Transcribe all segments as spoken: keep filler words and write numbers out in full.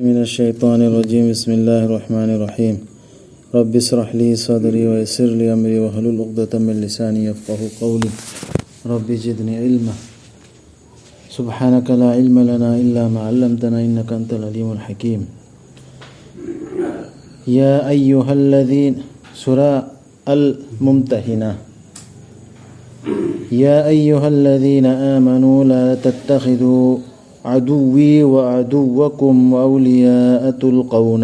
من الشيطان الرجيم. بسم الله الرحمن الرحيم. رب اشرح لي صدري ويسر لي أمري واحلل عقدة من لساني يفقهوا قولي. رب زدني علما. سبحانك لا علم لنا إلا ما علمتنا إنك أنت العليم الحكيم. يا أيها الذين، سورة الممتحنة. يا أيها الذين آمنوا لا تتخذوا عدوي وعدوكم أولياء تلقون،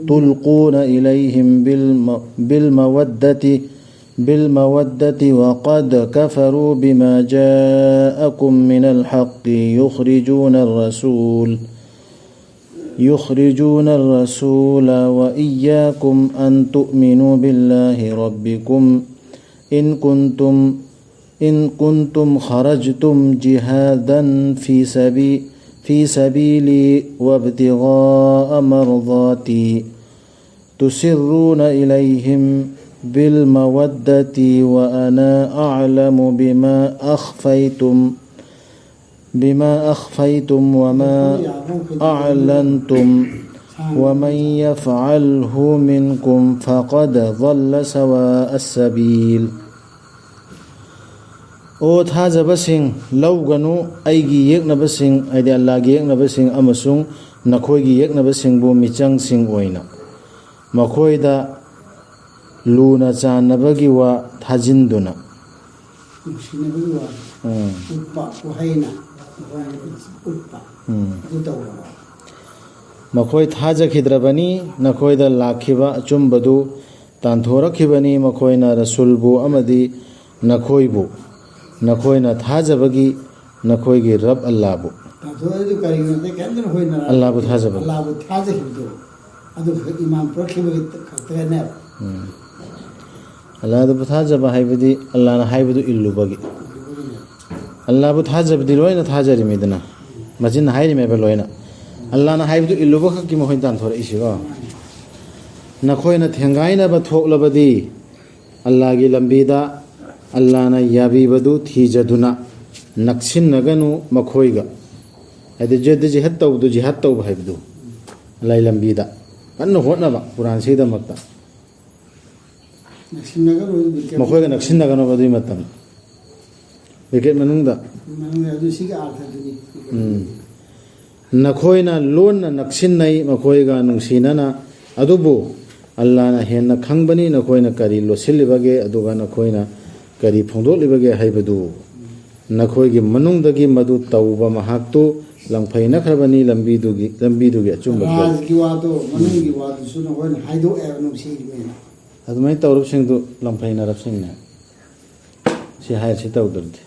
تلقون إليهم بالم-، بالمودة، بالمودة وقد كفروا بما جاءكم من الحق يخرجون الرسول، يخرجون الرسول وإياكم أن تؤمنوا بالله ربكم إن كنتم، إن كنتم خرجتم جهادا في سبي-، في سبيلي وابتغاء مرضاتي تسرون إليهم بالمودة وأنا أعلم بما أخفيتم، بما أخفيتم وما أعلنتم ومن يفعله منكم فقد ضل سواء السبيل. ꯑꯣ ꯊꯥꯖꯕꯁꯤꯡ, ꯂꯧꯒꯅꯨ ꯑꯩꯒꯤ ꯌꯦꯛꯅꯕꯁꯤꯡ, ꯍꯥꯏꯗꯤ ꯑꯜꯂꯥꯒꯤ ꯌꯦꯛꯅꯕꯁꯤꯡ ꯑꯃꯁꯨꯡ ꯅꯈꯣꯏꯒꯤ ꯌꯦꯛꯅꯕꯁꯤꯡꯕꯨ ꯃꯤꯆꯪꯁꯤꯡ ꯑꯣꯏꯅ꯫ ꯃꯈꯣꯏꯗ ꯂꯨꯅ ꯆꯥꯟꯅꯕꯒꯤ ꯋꯥ ꯊꯥꯖꯤꯟꯗꯨꯅ꯫ ꯅꯨꯡꯁꯤꯅꯕꯒꯤ ꯋꯥ ꯎꯝ꯫ ꯎꯠꯄ, ꯋꯥꯍꯩꯅ ꯃꯈꯣꯏꯗ ꯎꯠꯄ, ꯎꯝ꯫ ꯑꯗꯨ ꯇꯧꯔꯕ꯫ ꯃꯈꯣꯏ ꯊꯥꯖꯈꯤꯗ꯭ꯔꯕꯅꯤ, ꯅꯈꯣꯏꯗ ꯂꯥꯛꯈꯤꯕ ꯑꯆꯨꯝꯕꯗꯨ ꯇꯥꯟꯊꯣꯔꯛꯈꯤꯕꯅꯤ, ꯃꯈꯣꯏꯅ ꯔꯁꯨꯜꯕꯨ ꯑꯃꯗꯤ ꯅꯈꯣꯏꯕꯨ, ꯅꯈꯣꯏꯅ ꯊꯥꯖꯕꯒꯤ ꯅꯈꯣꯏꯒꯤ ꯔꯕ ꯑꯜꯂꯥꯕꯨ꯫ ꯇꯥꯟꯊꯣꯔꯛꯏꯗꯨ ꯀꯔꯤꯒꯤꯅꯣ? ꯑꯇꯩ ꯀꯔꯤꯝꯇ ꯅꯈꯣꯏꯅ ꯑꯜꯂꯥꯕꯨ ꯊꯥꯖꯕ꯫ ꯑꯜꯂꯥꯕꯨ ꯊꯥꯖꯈꯤꯕꯗꯨ, ꯑꯗꯨ ꯈꯛ ꯏꯃꯥꯟ ꯄꯨꯔꯛꯈꯤꯕꯒꯤ ꯈꯛꯇꯅꯦꯕ꯫ ꯎꯝ꯫ ꯑꯜꯂꯥꯗꯕꯨ ꯊꯥꯖꯕ ꯍꯥꯏꯕꯗꯤ ꯑꯜꯂꯥꯅ ꯍꯥꯏꯕꯗꯨ ꯏꯜꯂꯨꯕꯒꯤ꯫ ꯑꯜꯂꯥꯕꯨ ꯊꯥꯖꯕꯗꯤ ꯂꯣꯏꯅ ꯊꯥꯖꯔꯤꯃꯤꯗꯅ, ꯃꯆꯤꯟꯅ ꯍꯥꯏꯔꯤꯃꯦꯕ ꯂꯣꯏꯅ꯫ ꯑꯜꯂꯥꯅ ꯍꯥꯏꯕꯗꯨ ꯏꯜꯂꯨꯕ ꯈꯛꯀꯤ ꯃꯈꯣꯏꯅ ꯇꯥꯟꯊꯣꯔꯛꯏꯁꯤꯀꯣ꯫ ꯅꯈꯣꯏꯅ ꯊꯦꯡꯒꯥꯏꯅꯕ ꯊꯣꯛꯂꯕꯗꯤ, ꯑꯜꯂꯥꯒꯤ ꯂꯝꯕꯤꯗ ꯑꯜꯂꯥꯅ ꯌꯥꯕꯤꯕꯗꯨ ꯊꯤꯖꯗꯨꯅ ꯅꯛꯁꯤꯟꯅꯒꯅꯨ ꯃꯈꯣꯏꯒ꯫ ꯍꯥꯏꯗꯤ ꯖꯤꯍꯥꯗ, ꯖꯤꯍꯥꯗ ꯇꯧꯕꯗꯨ, ꯖꯤꯍꯥꯗ ꯇꯧꯕ ꯍꯥꯏꯕꯗꯨ꯫ ꯂꯥꯏꯂꯝꯕꯤꯗ ꯀꯟꯅ ꯍꯣꯠꯅꯕ ꯀꯨꯔꯥꯟꯁꯤꯒꯤꯗꯃꯛꯇ꯫ ꯅꯛꯁꯤꯟꯅꯒꯅꯨ, ꯕ꯭ꯔꯤꯀꯦꯠ ꯃꯈꯣꯏꯒ ꯅꯛꯁꯤꯟꯅꯒꯅꯨꯕ ꯑꯗꯨꯒꯤ ꯃꯇꯝ꯫ ꯕ꯭ꯔꯤꯀꯦꯠ ꯃꯅꯨꯡꯗ ꯃꯅꯨꯡꯗ ꯑꯗꯨ ꯁꯤꯒꯤ ꯑꯥꯔꯊꯗꯨꯅꯤ꯫ ꯎꯝ꯫ ꯅꯈꯣꯏꯅ ꯂꯣꯟꯅ ꯅꯛꯁꯤꯟꯅꯩ ꯃꯈꯣꯏꯒ ꯅꯨꯡꯁꯤꯅꯅ, ꯑꯗꯨꯕꯨ ꯑꯜꯂꯥꯅ ꯍꯦꯟꯅ ꯈꯪꯕꯅꯤ ꯅꯈꯣꯏꯅ ꯀꯔꯤ ꯂꯣꯠꯁꯤꯜꯂꯤꯕꯒꯦ ꯑꯗꯨꯒ ꯅꯈꯣꯏꯅ ꯀꯔꯤ ꯐꯣꯡꯗꯣꯛꯂꯤꯕꯒꯦ ꯍꯥꯏꯕꯗꯨ꯫ ꯅꯈꯣꯏꯒꯤ ꯃꯅꯨꯡꯗꯒꯤ ꯃꯗꯨ ꯇꯧꯕ ꯃꯍꯥꯛꯇꯨ ꯂꯪꯐꯩꯅꯈ꯭ꯔꯕꯅꯤ ꯂꯝꯕꯤꯗꯨꯒꯤ, ꯂꯝꯕꯤꯗꯨꯒꯤ ꯑꯆꯨꯝꯕ ꯂꯝꯕꯤ꯫ ꯔꯥꯖꯒꯤ ꯋꯥꯗꯣ, ꯃꯅꯨꯡꯒꯤ ꯋꯥꯗꯨꯁꯨ ꯅꯈꯣꯏꯅ ꯍꯥꯏꯗꯣꯛꯑꯦꯕ ꯅꯨꯡꯁꯤꯔꯤꯕꯅꯤꯅ꯫ ꯑꯗꯨꯃꯥꯏꯅ ꯇꯧꯔꯕꯁꯤꯡꯗꯨ ꯂꯪꯐꯩꯅꯔꯕꯁꯤꯡꯅꯦ꯫ ꯁꯤ ꯍꯥꯏꯔꯤꯁꯤ ꯇꯧꯗ꯭ꯔꯗꯤ꯫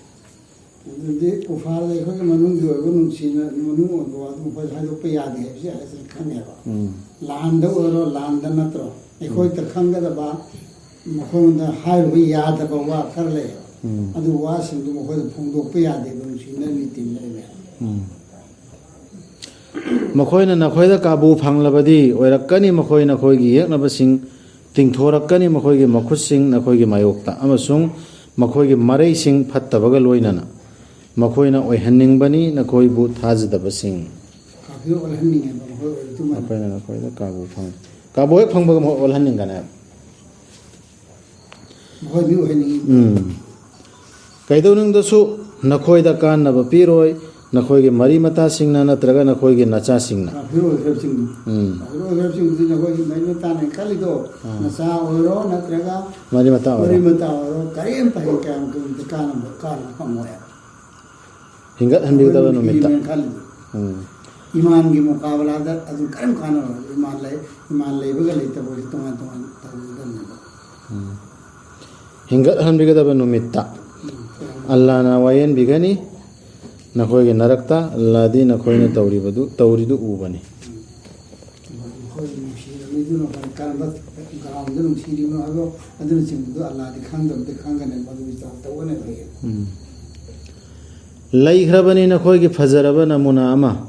ꯑꯗꯨꯗꯤ ꯀꯨꯐꯥꯔꯗ ꯑꯩꯈꯣꯏꯒꯤ ꯃꯅꯨꯡꯒꯤ ꯑꯣꯏꯕ ꯅꯨꯡꯁꯤꯅ, ꯃꯅꯨꯡ ꯑꯣꯏꯕ ꯋꯥꯗꯨ ꯃꯈꯣꯏꯗ ꯍꯥꯏꯗꯣꯛꯄ ꯌꯥꯗꯦ ꯍꯥꯏꯕꯁꯤ ꯑꯩꯁꯨ ꯈꯪꯉꯦꯕ꯫ ꯎꯝ꯫ ꯂꯥꯟꯗ ꯑꯣꯏꯔꯣ, ꯂꯥꯟꯗ ꯅꯠꯇ꯭ꯔꯣ, ꯑꯩꯈꯣꯏꯗ ꯈꯪꯒꯗꯕ, ꯃꯈꯣꯏꯗ ꯍꯥꯏꯔꯨꯕ ꯌꯥꯗꯕ ꯋꯥ ꯈꯔ ꯂꯩꯌꯦꯕ꯫ ꯎꯝ꯫ ꯑꯗꯨ ꯋꯥꯁꯤꯡꯗꯨ ꯃꯈꯣꯏꯗ ꯐꯣꯡꯗꯣꯛꯄ ꯌꯥꯗꯦꯕ ꯅꯨꯡꯁꯤꯅ ꯅꯤꯇꯤ ꯂꯩꯔꯦ꯫ ꯎꯝ꯫ ꯃꯈꯣꯏꯅ ꯅꯈꯣꯏꯗ ꯀꯥꯕꯨ ꯐꯪꯂꯕꯗꯤ ꯑꯣꯏꯔꯛꯀꯅꯤ, ꯃꯈꯣꯏ ꯅꯈꯣꯏꯒꯤ ꯌꯦꯛꯅꯕꯁꯤꯡ ꯇꯤꯡꯊꯣꯔꯛꯀꯅꯤ, ꯃꯈꯣꯏꯒꯤ ꯃꯈꯨꯠꯁꯤꯡ ꯅꯈꯣꯏꯒꯤ ꯃꯥꯌꯣꯛꯇ, ꯑꯃꯁꯨꯡ ꯃꯈꯣꯏꯒꯤ ꯃꯔꯩꯁꯤꯡ ꯐꯠꯇꯕꯒ ꯂꯣꯏꯅꯅ ꯃꯈꯣꯏꯅ ꯑꯣꯏꯍꯟꯅꯤꯡꯕꯅꯤ, ꯅꯈꯣꯏꯕꯨ ꯊꯥꯖꯗꯕꯁꯤꯡ꯫ ꯀꯥꯐꯤꯔ ꯑꯣꯜꯍꯟꯅꯤꯡꯉꯦꯕ ꯃꯈꯣꯏ ꯑꯣꯏꯔꯛꯇꯨꯃ꯫ ꯃꯈꯣꯏꯅ ꯅꯈꯣꯏꯗ ꯀꯥꯕꯨ ꯐꯪ-, ꯀꯥꯕꯨ ꯍꯦꯛ ꯐꯪꯕꯒ ꯃꯈꯣꯏ ꯑꯣꯜꯍꯟꯅꯤꯡꯒꯅꯦꯕ꯫ ꯃꯈꯣꯏ ꯃꯤ ꯑꯣꯏꯍꯟꯅꯤꯡꯉꯤ꯫ ꯎꯝ꯫ ꯀꯩꯗꯧꯅꯨꯡꯗꯁꯨ ꯅꯈꯣꯏꯗ ꯀꯥꯟꯅꯕ ꯄꯤꯔꯣꯏ, ꯅꯈꯣꯏꯒꯤ ꯃꯔꯤ ꯃꯇꯥꯁꯤꯡꯅ ꯅꯠꯇ꯭ꯔꯒ ꯅꯈꯣꯏꯒꯤ ꯅꯆꯥꯁꯤꯡꯅ꯫ ꯀꯥꯐꯤꯔ ꯑꯣꯏꯈ꯭ꯔꯕꯁꯤꯡ꯫ ꯎꯝ꯫ ꯀꯥꯐꯤꯔ ꯑꯣꯏꯈ꯭ꯔꯕꯁꯤꯡꯗꯨꯗꯤ ꯅꯈꯣꯏꯒꯤ ꯃꯔꯤ ꯃꯇꯥꯅꯦ ꯈꯜꯂꯤꯗꯣ, ꯑꯥ꯫ ꯅꯆꯥ ꯑꯣꯏꯔꯣ ꯅꯠꯇ꯭ꯔꯒ ꯃꯔꯤ ꯃꯇꯥ ꯑꯣꯏꯔꯣ꯫ ꯃꯔꯤ ꯃꯇꯥ ꯑꯣꯏꯔꯣ, ꯀꯔꯤꯝꯇ ꯍꯦꯛ ꯀꯌꯥꯝ ꯀꯨꯏꯅ ꯀꯥꯟꯅꯕ, ꯀꯥꯟꯅꯕ ꯐꯪꯉꯣꯏ꯫ ꯍꯤꯡꯒꯠꯍꯟꯕꯤꯒꯗꯕ ꯑꯩꯈꯣꯏ ꯅꯨꯃꯤꯠꯇ꯫ ꯅꯨꯄꯤꯅꯦꯅ ꯈꯜꯂꯤꯗꯣ꯫ ꯎꯝ꯫ ꯏꯃꯥꯟꯒꯤ ꯃꯨꯀꯥꯕꯂꯥꯗ ꯑꯗꯨ ꯀꯔꯤꯝ ꯀꯥꯟꯅꯔꯣꯏ꯫ ꯏꯃꯥꯟ ꯂꯩ, ꯏꯃꯥꯟ ꯂꯩꯕꯒ ꯂꯩꯇꯕꯒꯁꯨ ꯇꯣꯉꯥꯟ ꯇꯣꯉꯥꯟ ꯇꯧꯒꯗꯕꯅꯦꯕ꯫ ꯎꯝ꯫ ꯍꯤꯡꯒꯠꯍꯟꯕꯤꯒꯗꯕ ꯅꯨꯃꯤꯠꯇ꯫ ꯎꯝ꯫ ꯑꯜꯂꯥꯅ ꯋꯥꯌꯦꯟꯕꯤꯒꯅꯤ ꯅꯈꯣꯏꯒꯤ ꯅꯔꯛꯇ꯫ ꯑꯜꯂꯥꯗꯤ ꯅꯈꯣꯏꯅ ꯇꯧꯔꯤꯕꯗꯨ, ꯇꯧꯔꯤꯗꯨ ꯎꯕꯅꯤ꯫ ꯃꯈꯣꯏ ꯅꯨꯡꯁꯤꯔꯕꯅꯤ, ꯑꯗꯨꯅ ꯃꯈꯣꯏ ꯀꯔꯝꯕ ꯒ꯭ꯔꯥꯎꯟꯗ ꯅꯨꯡꯁꯤꯔꯤꯕꯅꯣ ꯍꯥꯏꯕ ꯑꯗꯨꯅꯆꯤꯡꯕꯗꯨ ꯑꯜꯂꯥꯗꯤ ꯈꯪꯗꯕꯗꯤ ꯈꯪꯒꯅꯤ, ꯃꯗꯨꯒꯤ ꯇꯧ-, ꯇꯧꯒꯅꯦꯕ ꯍꯌꯦꯡ꯫ ꯎꯝ꯫ ꯂꯩꯈ꯭ꯔꯕꯅꯤ ꯅꯈꯣꯏꯒꯤ ꯐꯖꯔꯕ ꯅꯃꯨꯅꯥ ꯑꯃ,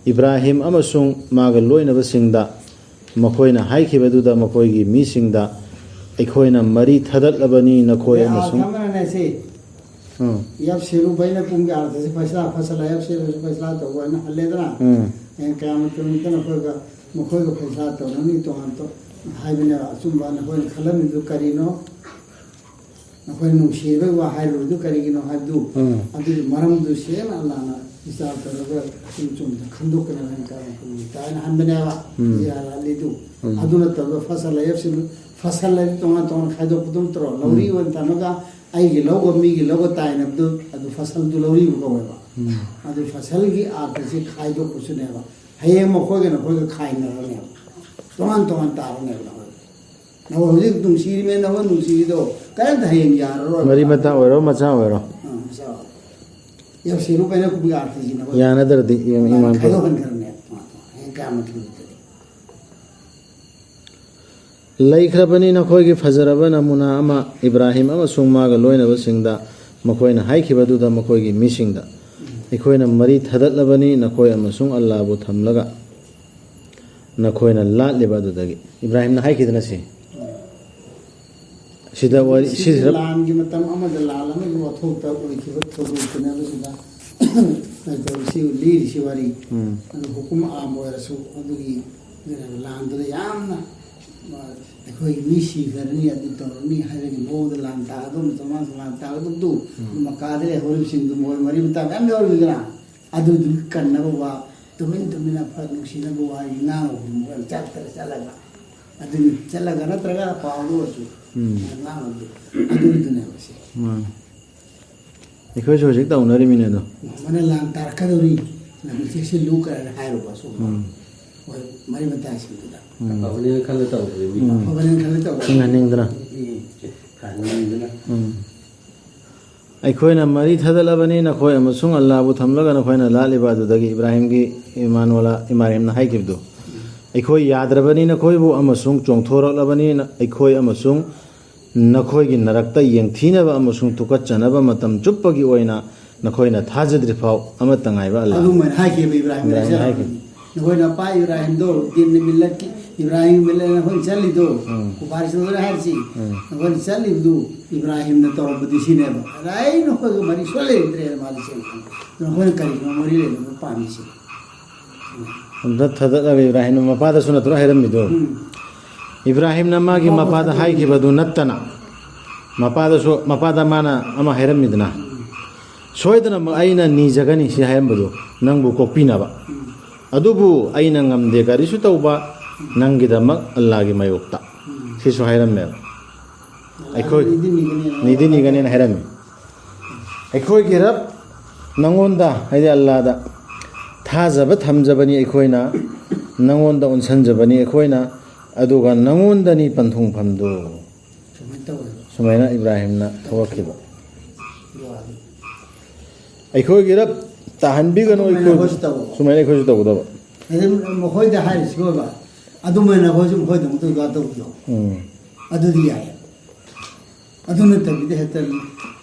ꯏꯕ꯭ꯔꯥꯍꯤꯝ ꯑꯃꯁꯨꯡ ꯃꯥꯒ ꯂꯣꯏꯅꯕꯁꯤꯡꯗ꯫ ꯃꯈꯣꯏꯅ ꯍꯥꯏꯈꯤꯕꯗꯨꯗ ꯃꯈꯣꯏꯒꯤ ꯃꯤꯁꯤꯡꯗ, "ꯑꯩꯈꯣꯏꯅ ꯃꯔꯤ ꯊꯗꯠꯂꯕꯅꯤ ꯅꯈꯣꯏ ꯑꯃꯁꯨꯡ" ꯊꯝꯃꯅꯦꯁꯦ꯫ ꯎꯝ꯫ ꯌꯥꯞꯁꯦꯔꯨ ꯕꯩꯅ ꯄꯨꯡꯒꯤ ꯑꯥꯔꯊꯁꯦ ꯐꯩꯁꯂꯥ, ꯐꯁꯂꯥ ꯌꯥꯞꯁꯦꯔꯨꯁꯦ ꯐꯩꯁꯂꯥ ꯇꯧꯕ ꯍꯥꯏꯅ ꯍꯜꯂꯦꯗꯅ꯫ ꯎꯝ꯫ ꯍꯌꯦꯡ ꯀꯌꯥꯃ ꯅꯨꯃꯤꯠꯇ ꯅꯈꯣꯏꯒ ꯃꯈꯣꯏꯒ ꯐꯩꯁꯥ ꯇꯧꯅꯅꯤ ꯇꯣꯉꯥꯟ ꯇꯣ-, ꯍꯥꯏꯕꯅꯦꯕ꯫ ꯑꯆꯨꯝꯕ ꯅꯈꯣꯏꯅ ꯈꯜꯂꯝꯃꯤꯗꯨ ꯀꯔꯤꯅꯣ? ꯅꯈꯣꯏꯅ ꯅꯨꯡꯁꯤꯕꯒꯤ ꯋꯥ ꯍꯥꯏꯔꯨꯕꯗꯨ ꯀꯔꯤꯒꯤꯅꯣ ꯍꯥꯏꯕꯗꯨ, ꯎꯝ꯫ ꯑꯗꯨꯒꯤ ꯃꯔꯝꯗꯨ ꯁꯦꯡꯅ ꯑꯜꯂꯥꯍꯅ ꯏꯆꯥ ꯇꯧꯔꯒ ꯑꯆꯨꯝ ꯆꯨꯝꯗ ꯈꯟꯗꯣꯛꯀꯅꯤ ꯍꯥꯏꯅ ꯀꯥꯏꯅ ꯇꯥꯏꯅ ꯍꯟꯕꯅꯦꯕ꯫ ꯎꯝ꯫ ꯌꯥꯔꯥ ꯑꯂꯤꯗꯨ꯫ ꯎꯝ꯫ ꯑꯗꯨ ꯅꯠꯇꯕ ꯐꯁꯜ ꯍꯥꯏꯕꯁꯤ, ꯐꯁꯜ ꯍꯥꯏꯗꯤ ꯇꯣꯉꯥꯟ ꯇꯣꯉꯥꯟ ꯈꯥꯏꯗꯣꯛꯄꯗꯨ ꯅꯠꯇ꯭ꯔꯣ? ꯎꯝ꯫ ꯂꯧꯔꯤ ꯑꯣꯏꯅ ꯊꯝꯃꯒ ꯑꯩꯒꯤ ꯂꯧꯒ ꯃꯤꯒꯤ ꯂꯧꯒ ꯇꯥꯏꯅꯕꯗꯨ, ꯑꯗꯨ ꯐꯁꯜꯗꯨ ꯂꯧꯔꯤꯕ ꯀꯧꯋꯦꯕ꯫ ꯎꯝ꯫ ꯑꯗꯨ ꯐꯁꯜꯒꯤ ꯑꯥꯔꯊꯁꯤ ꯈꯥꯏꯗꯣꯛꯄꯁꯨꯅꯦꯕ꯫ ꯍꯌꯦꯡ ꯃꯈꯣꯏꯒ ꯅꯈꯣꯏꯒ ꯈꯥꯏꯅꯔꯅꯦꯕ꯫ ꯇꯣꯉꯥꯟ ꯇꯣꯉꯥꯟ ꯇꯥꯔꯅꯦꯕ ꯅꯈꯣꯏ꯫ ꯅꯈꯣꯏ ꯍꯧꯖꯤꯛ ꯅꯨꯡꯁꯤꯔꯤꯃꯦ, ꯅꯈꯣꯏ ꯅꯨꯡꯁꯤꯔꯤꯗꯣ ꯀꯔꯤꯝꯇ ꯍꯌꯦꯡ ꯌꯥꯔꯔꯣꯏ꯫ ꯃꯔꯤ ꯃꯇꯥ ꯑꯣꯏꯔꯣ, ꯃꯆꯥ ꯑꯣꯏꯔꯣ꯫ ꯑꯥ, ꯃꯆꯥ ꯑꯣꯏꯔꯣ꯫ ꯌꯥꯝ ꯁꯦꯔꯨ ꯄꯥꯏꯅ ꯀꯨꯝꯒꯤ ꯑꯥꯔꯇꯤꯁꯤ ꯅꯈꯣꯏ ꯌꯥꯅꯗ꯭ꯔꯗꯤ ꯏꯃꯥꯟ ꯈꯥꯏꯗꯣꯛꯍꯟꯈ꯭ꯔꯅꯦꯕ꯫ ꯇꯣꯉꯥꯟ ꯇꯣꯉꯥꯟ꯫ ꯍꯌꯦꯡ ꯀꯌꯥꯃꯨꯛ ꯊꯤꯜꯂꯛꯇꯗꯤ꯫ ꯂꯩꯈ꯭ꯔꯕꯅꯤ ꯅꯈꯣꯏꯒꯤ ꯐꯖꯔꯕ ꯅꯃꯨꯅꯥ ꯑꯃ, ꯏꯕ꯭ꯔꯥꯍꯤꯝ ꯑꯃꯁꯨꯡ ꯃꯥꯒ ꯂꯣꯏꯅꯕꯁꯤꯡꯗ ꯃꯈꯣꯏꯅ ꯍꯥꯏꯈꯤꯕꯗꯨꯗ ꯃꯈꯣꯏꯒꯤ ꯃꯤꯁꯤꯡꯗ, "ꯑꯩꯈꯣꯏꯅ ꯃꯔꯤ ꯊꯗꯠꯂꯕꯅꯤ ꯅꯈꯣꯏ ꯑꯃꯁꯨꯡ ꯑꯜꯂꯥꯕꯨ ꯊꯝꯂꯒ"꯫ ꯅꯈꯣꯏꯅ ꯂꯥꯠꯂꯤꯕ ꯑꯗꯨꯗꯒꯤ꯫ ꯏꯕ꯭ꯔꯥꯍꯤꯝꯅ ꯍꯥꯏꯈꯤꯗꯅ ꯁꯤ꯫ ꯁꯤꯗ ꯋꯥꯔꯤ, ꯁꯤꯗꯤ ꯁꯤꯁꯤꯗ ꯂꯥꯟꯒꯤ ꯃꯇꯝ ꯑꯃꯗ ꯂꯥꯟ ꯑꯃꯒꯤ ꯋꯥꯊꯣꯛꯇ ꯑꯣꯏꯈꯤꯕ ꯊꯧꯗꯣꯛꯇꯨꯅꯦꯕ ꯁꯤꯗ ꯀꯩꯗꯧꯔꯤꯁꯤ, ꯂꯤꯔꯤꯁꯤ ꯋꯥꯔꯤ꯫ ꯎꯝ꯫ ꯑꯗꯨ ꯍꯨꯀꯨꯝ ꯑꯥꯝ ꯑꯣꯏꯔꯁꯨ ꯑꯗꯨꯒꯤ ꯂꯥꯟꯗꯨꯗ ꯌꯥꯝꯅ, ꯑ, ꯑꯩꯈꯣꯏꯒꯤ ꯃꯤ ꯁꯤꯈ꯭ꯔꯅꯤ, ꯑꯗꯨ ꯇꯧꯔꯅꯤ ꯍꯥꯏꯕꯒꯤ ꯃꯑꯣꯡꯗ ꯂꯥꯟ ꯇꯥꯒꯗꯧꯕ ꯃꯇꯝ ꯑꯃꯗ ꯂꯥꯟ ꯇꯥꯒꯗꯧꯕꯗꯨ, ꯎꯝ꯫ ꯃꯀꯥꯗ ꯂꯩꯍꯧꯔꯤꯕꯁꯤꯡꯗꯨ ꯃꯣꯏ ꯃꯔꯤ ꯃꯇꯥ ꯃꯌꯥꯝ ꯌꯥꯎꯔꯤꯗꯅ꯫ ꯑꯗꯨꯗꯨꯒꯤ ꯀꯟꯅꯕ ꯋꯥ, ꯇꯨꯃꯤꯟ ꯇꯨꯃꯤꯟꯅ ꯐ-, ꯅꯨꯡꯁꯤꯅꯕ ꯋꯥꯔꯤ ꯉꯥꯡꯉꯨꯕꯅꯤ, ꯃꯣꯏ ꯆꯠꯇ꯭ꯔ ꯆꯠꯂꯒ꯫ ꯑꯗꯨꯅꯤ, ꯆꯠꯂꯒ ꯅꯠꯇ꯭ꯔꯒ ꯄꯥꯎꯗ ꯑꯣꯏꯔꯁꯨ ꯎꯝ꯫ ꯉꯥꯡꯉꯨꯕꯗꯣ꯫ ꯑꯗꯨꯒꯤꯗꯨꯅꯦꯕ ꯁꯤ꯫ ꯃꯥꯅꯤ꯫ ꯑꯩꯈꯣꯏꯁꯨ ꯍꯧꯖꯤꯛ ꯇꯧꯅꯔꯤꯃꯤꯅꯦ ꯑꯗꯣ꯫ ꯅꯣꯡꯃꯅ ꯂꯥꯟ ꯇꯥꯔꯛꯀꯗꯧꯔꯤ, ꯅꯪ ꯆꯦꯛꯁꯤꯜꯂꯨ ꯀꯥꯏꯅ ꯍꯥꯏꯔꯨꯕ ꯑꯁꯨꯝꯕ꯫ ꯎꯝ꯫ ꯍꯣꯏ, ꯃꯔꯤ ꯃꯇꯥꯁꯤꯡꯗꯨꯗ꯫ ꯎꯝ꯫ ꯑꯐꯕꯅꯦꯅ ꯈꯜꯂ ꯇꯧꯕꯗꯨ ꯃꯤ꯫ ꯎꯝ꯫ ꯑꯐꯕꯅꯦꯅ ꯈꯜꯂ ꯇꯧꯕ꯫ ꯆꯤꯡꯍꯟꯅꯤꯡꯗꯅ꯫ ꯎꯝ, ꯐꯍꯟꯅꯤꯡꯗꯅ꯫ ꯎꯝ꯫ ꯑꯩꯈꯣꯏꯅ ꯃꯔꯤ ꯊꯗꯠꯂꯕꯅꯤ ꯅꯈꯣꯏ ꯑꯃꯁꯨꯡ ꯑꯜꯂꯥꯕꯨ ꯊꯝꯂꯒ ꯅꯈꯣꯏꯅ ꯂꯥꯠꯂꯤꯕ ꯑꯗꯨꯗꯒꯤ꯫ ꯏꯕ꯭ꯔꯥꯍꯤꯝꯒꯤ ꯏꯃꯥꯅꯣꯂꯥ ꯏꯃꯥꯔꯦꯝꯅ ꯍꯥꯏꯈꯤꯕꯗꯨ꯫ ꯑꯩꯈꯣꯏ ꯌꯥꯗ꯭ꯔꯕꯅꯤ ꯅꯈꯣꯏꯕꯨ ꯑꯃꯁꯨꯡ ꯆꯣꯡꯊꯣꯔꯛꯂꯕꯅꯤ ꯑꯩꯈꯣꯏ ꯑꯃꯁꯨꯡ ꯅꯈꯣꯏꯒꯤ ꯅꯔꯛꯇ ꯌꯦꯡꯊꯤꯅꯕ ꯑꯃꯁꯨꯡ ꯇꯨꯀꯠꯆꯅꯕ ꯃꯇꯝ ꯆꯨꯞꯄꯒꯤ ꯑꯣꯏꯅ ꯅꯈꯣꯏꯅ ꯊꯥꯖꯗ꯭ꯔꯤꯐꯥꯎ ꯑꯃꯠꯇ ꯉꯥꯏꯕ ꯑꯜꯂꯥꯍ꯫ ꯑꯗꯨꯃꯥꯏꯅ ꯍꯥꯏꯈꯤꯕ ꯏꯕ꯭ꯔꯥꯍꯤꯝ ꯏꯕ꯭ꯔꯥꯍꯤꯝ ꯑꯂꯩꯍꯤꯁꯁꯂꯥꯝ꯫ ꯍꯥꯏꯈꯤꯕ꯫ ꯅꯈꯣꯏ ꯅꯄꯥ ꯏꯕ꯭ꯔꯥꯍꯤꯝꯗꯣ ꯗꯤꯟ ꯃꯤꯜꯂꯠꯀꯤ ꯏꯕ꯭ꯔꯥꯍꯤꯝ ꯃꯤꯜꯂꯠ ꯅꯈꯣꯏꯅ ꯆꯠꯂꯤꯗꯣ, ꯎꯝ꯫ ꯀꯨꯐꯥꯔꯁꯤꯡꯗꯨꯅ ꯍꯥꯏꯔꯤꯁꯤ, ꯎꯝ꯫ ꯅꯈꯣꯏꯅ ꯆꯠꯂꯤꯕꯗꯨ ꯏꯕ꯭ꯔꯥꯍꯤꯝꯅ ꯇꯧꯔꯝꯕꯗꯤ ꯁꯤꯅꯦꯕ꯫ ꯑꯗ ꯑꯩ ꯅꯈꯣꯏꯒ ꯃꯔꯤ ꯁꯨꯡꯂꯩ ꯂꯩꯅꯗ꯭ꯔꯦꯅ ꯃꯥꯗꯤ ꯆꯦꯟꯈ꯭ꯔꯦ꯫ ꯅꯈꯣꯏꯅ ꯀꯔꯤꯒꯨꯝꯕ ꯃꯔꯤ ꯂꯩꯅꯕ ꯄꯥꯝꯃꯤꯁꯤ? ꯑꯝꯇ ꯊꯥꯗꯠꯂꯒ ꯏꯕ꯭ꯔꯥꯍꯤꯝꯅ ꯃꯄꯥꯗꯁꯨ ꯅꯠꯇ꯭ꯔꯣ ꯍꯥꯏꯔꯝꯃꯤꯗꯣ? ꯎꯝ꯫ ꯏꯕ꯭ꯔꯥꯍꯤꯝꯅ ꯃꯥꯒꯤ ꯃꯄꯥꯗ ꯃꯄꯥꯗꯁꯨ ꯍꯥꯏꯈꯤꯕꯗꯨ ꯅꯠꯇꯅ, ꯃꯄꯥꯗꯁꯨ, ꯃꯄꯥꯗ ꯃꯥꯅ ꯑꯃ ꯍꯥꯏꯔꯝꯃꯤꯗꯅ, ꯎꯝ꯫ "ꯁꯣꯏꯗꯅꯃꯛ ꯑꯩꯅ ꯅꯤꯖꯒꯅꯤ" ꯁꯤ ꯍꯥꯏꯔꯝꯕꯗꯨ, "ꯅꯪꯕꯨ ꯀꯣꯛꯄꯤꯅꯕ꯫ ꯎꯝ꯫ ꯑꯗꯨꯕꯨ ꯑꯩꯅ ꯉꯝꯗꯦ ꯀꯔꯤꯁꯨ ꯇꯧꯕ ꯅꯪꯒꯤꯗꯃꯛ ꯑꯜꯂꯥꯒꯤ ꯃꯥꯌꯣꯛꯇ"꯫ ꯎꯝ꯫ ꯁꯤꯁꯨ ꯍꯥꯏꯔꯝꯃꯦꯕ꯫ ꯑꯩꯈꯣꯏ ꯅꯤꯗꯤ ꯅꯤꯒꯅꯤ꯫ ꯅꯤꯗꯤ ꯅꯤꯒꯅꯤꯅ ꯍꯥꯏꯔꯝꯃꯤ꯫ ꯑꯩꯈꯣꯏꯒꯤ ꯔꯕ ꯅꯉꯣꯟꯗ, ꯍꯥꯏꯗꯤ ꯑꯜꯂꯥꯗ, ꯊꯥꯖꯕ ꯊꯝꯖꯕꯅꯤ ꯑꯩꯈꯣꯏꯅ, ꯅꯉꯣꯟꯗ ꯑꯣꯟꯁꯤꯟꯖꯕꯅꯤ ꯑꯩꯈꯣꯏꯅ, ꯑꯗꯨꯒ ꯅꯉꯣꯟꯗꯅꯤ ꯄꯟꯊꯨꯡꯐꯝꯗꯨ꯫ ꯁꯨꯃꯥꯏꯅ ꯇꯧꯋꯦꯕ꯫ ꯁꯨꯃꯥꯏꯅ ꯏꯕ꯭ꯔꯥꯍꯤꯝꯅ ꯊꯣꯛꯂꯛꯈꯤꯕ꯫ ꯗꯨꯋꯥꯗꯨ꯫ "ꯑꯩꯈꯣꯏꯒꯤ ꯔꯕ ꯇꯥꯍꯟꯕꯤꯒꯅꯨ ꯑꯗꯨꯃꯥꯏꯅ ꯑꯩꯈꯣꯏꯕꯨ"꯫ ꯑꯩꯈꯣꯏꯁꯨ ꯇꯧꯕ꯫ ꯁꯨꯃꯥꯏꯅ ꯑꯩꯈꯣꯏꯁꯨ ꯇꯧꯒꯗꯕ꯫ ꯑꯗꯩ ꯃꯈꯣꯏꯗ ꯍꯥꯏꯔꯤꯁꯤꯕꯣꯕ, ꯑꯗꯨꯃꯥꯏꯅ ꯑꯩꯈꯣꯏꯁꯨ ꯃꯈꯣꯏꯗꯃꯛꯇ ꯗꯨꯋꯥ ꯇꯧꯕꯤꯌꯣ꯫ ꯎꯝ꯫ ꯑꯗꯨꯗꯤ ꯌꯥꯏ꯫ ꯑꯗꯨ ꯅꯠꯇꯕꯤꯗ ꯍꯦꯛꯇ